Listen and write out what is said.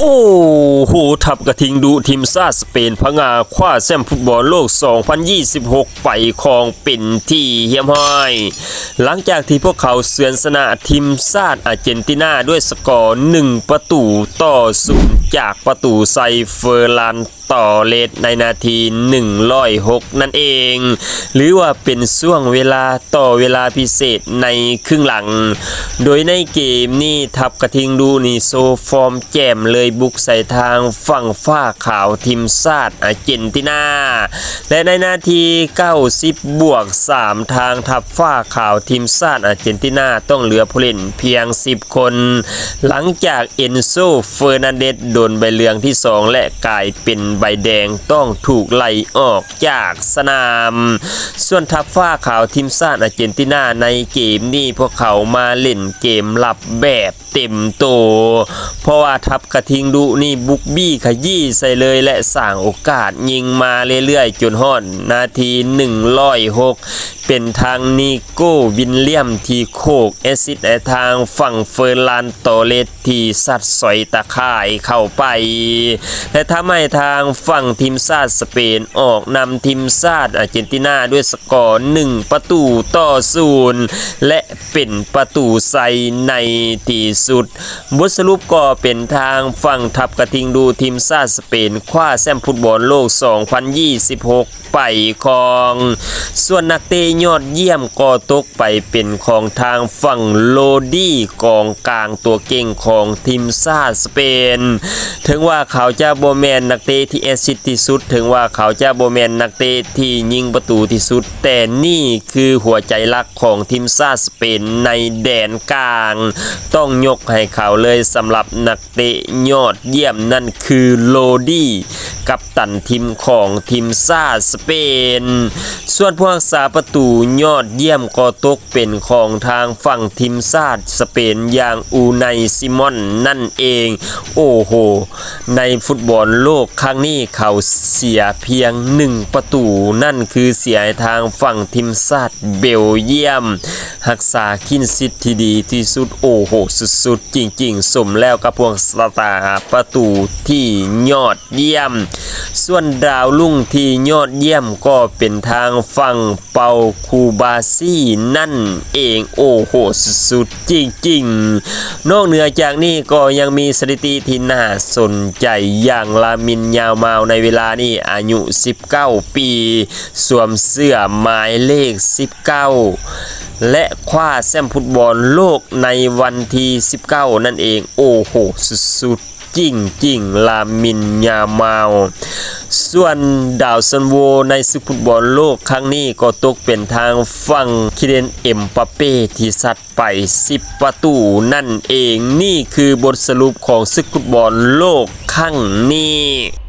ໂອ້ໂຫ ທັບກະທິງດຸ ທີມຊາດສະເປນ ຜະຫງ່າຄວ້າແຊ້ມຟຸດບອນໂລກສອງພັນຊາວຫົກໄປຄອງເປັນທີ່ຮຽບຮ້ອຍ ຫຼັງຈາກທີ່ພວກເຂົາເຊືອນຊະນະທີມຊາດອາເຈນຕິນາດ້ວຍສະກໍໜຶ່ງປະຕູຕໍ່ສູນ ຈາກປະຕູໄຊເຟີລານ ຕອເລສ ໃນນາທີໜຶ່ງຮ້ອຍຫົກນັ້ນເອງ ຫຼືວ່າເປັນຊ່ວງເວລາຕໍ່ເວລາພິເສດໃນເຄິ່ງຫຼັງ. ໂດຍໃນເກມນີ້ ທັບກະທິງດຸນີ້ໂຊຟອມແຈ່ມເລີຍ ບຸກໃສ່ທາງຝັ່ງຟ້າຂາວທີມຊາດອາເຈນຕິນາ ແລະ ໃນນາທີເກົ້າສິບບວກສາມ ທາງທັບຟ້າຂາວທີມຊາດອາເຈນຕິນາຕ້ອງເຫຼືອຜູ້ຫຼິ້ນພຽງສິບຄົນ ຫຼັງຈາກ ເອັນໂຊ ເຟີນັນເດສ ໂດນໃບເຫຼືອງທີສອງ ແລະ ກາຍເປັນໃບແດງ ຕ້ອງຖືກໄລ່ອອກຈາກສະໜາມ. ສ່ວນທັບຟ້າຂາວທີມຊາດອາເຈນຕິນາໃນເກມນີ້ ພວກເຂົາມາຫຼິ້ນເກມລັບແບບເຕັມໂຕ ເພາະວ່າທັບກະທິງດຸນີ້ບຸກບີ້ຂະຢີ້ໃສ່ເລີຍ ແລະ ສ້າງໂອກາດຍິງມາເລື້ອຍໆ ຈົນຮອດນາທີໜຶ່ງຮ້ອຍຫົກ ເປັນທາງນີໂກ ວິນລຽມ ທີ່ໂຄກແອດຊິດໃຫ້ທາງຝັ່ງເຟີລານ ໂຕເລສ ທີ່ຊັດສອຍຕາຂ່າຍເຂົ້າໄປ ແລະ ທຳໃຫ້ທາງຝັ່ງທີມຊາດສະເປນອອກນຳທີມຊາດອາເຈນຕິນາດ້ວຍສະກໍໜຶ່ງປະຕູຕໍ່ສູນ ແລະ ເປັນປະຕູໄຊໃນທີ່ສຸດ. ບົດສະຫຼຸບກໍເປັນທາງຝັ່ງທັບກະທິງດຸ ທີມຊາດສະເປນ ຄວ້າແຊ້ມຟຸດບອນໂລກສອງພັນຊາວຫົກ ໄປຄອງ. ສ່ວນນັກເຕະຍອດຢ້ຽມກໍຕົກໄປເປັນຂອງທາງຝັ່ງໂຣດຣີ ກອງກາງຕົວເກັ່ງຂອງທີມຊາດສະເປນ. ເຖິງວ່າເຂົາຈະບໍ່ແມ່ນນັກເຕະທີ່ແອດຊິດທີ່ສຸດ, ເຖິງວ່າເຂົາຈະບໍ່ແມ່ນນັກເຕະທີ່ຍິງປະຕູທີ່ສຸດ, ແຕ່ນີ້ຄືຫົວໃຈຫຼັກຂອງທີມຊາດສະເປນໃນແດນກາງ. ຕ້ອງຍົກໃຫ້ເຂົາເລີຍສຳລັບນັກ ເຕະຍອດຢ້ຽມນັ້ນຄືໂຣດຣີ ກັບຕັນທີມຂອງທີມຊາດສະເປນ. ສ່ວນຜູ້ຮັກສາປະຕູຍອດຢ້ຽມກໍຕົກເປັນຂອງທາງຝັ່ງທີມຊາດສະເປນຢ່າງ ອູໄນ ຊີມອນ ນັ້ນເອງ. ໂອ້ໂຫ ໃນຟຸດບອນໂລກຄັ້ງນີ້ເຂົາເສຍພຽງໜຶ່ງປະຕູ ນັ້ນຄືເສຍໃຫ້ທາງຝັ່ງທີມຊາດເບວຢ້ຽມ ຮັກສາຄລີນຊີດທີ່ດີທີ່ສຸດ. ໂອ້ໂຫ ສຸດໆ ຈິງໆ ສົມແລ້ວກັບພວກສະຕາປະຕູທີ່ຍອດຢ້ຽມ. ສ່ວນດາວລຸ້ງທີ່ຍອດຢ້ຽມກໍເປັນທາງຝັ່ງເປົາ ຄູບາຊີ ນັ້ນເອງ. ໂອ້ໂຫ ສຸດໆ ຈິງໆ. ນອກເໜືອຈາກນີ້ກໍຍັງມີສະຖິຕິທີ່ໜ້າສົນໃຈ ຢ່າງ ລາມິນ ຍາມາວ ໃນເວລານີ້ອາຍຸສິບເກົ້າປີ ສວມເສື້ອໝາຍເລກສິບເກົ້າ ແລະ ຄວ້າແຊ້ມຟຸດບອນໂລກໃນວັນທີສິບເກົ້ານັ້ນເອງ. ໂອ້ໂຫ ສຸດໆ ຈິງໆ ລາມິນ ຍາມາວ. ສ່ວນດາວຊັນໂວໃນສຶກຟຸດບອນໂລກຄັ້ງນີ້ກໍຕົກເປັນທາງຝັ່ງ ຄີເລນ ເອັມປາເປ ທີ່ຊັດໄປສິບປະຕູນັ້ນເອງ. ນີ້ຄືບົດສະຫຼຸບຂອງສຶກຟຸດບອນໂລກຄັ້ງນີ້.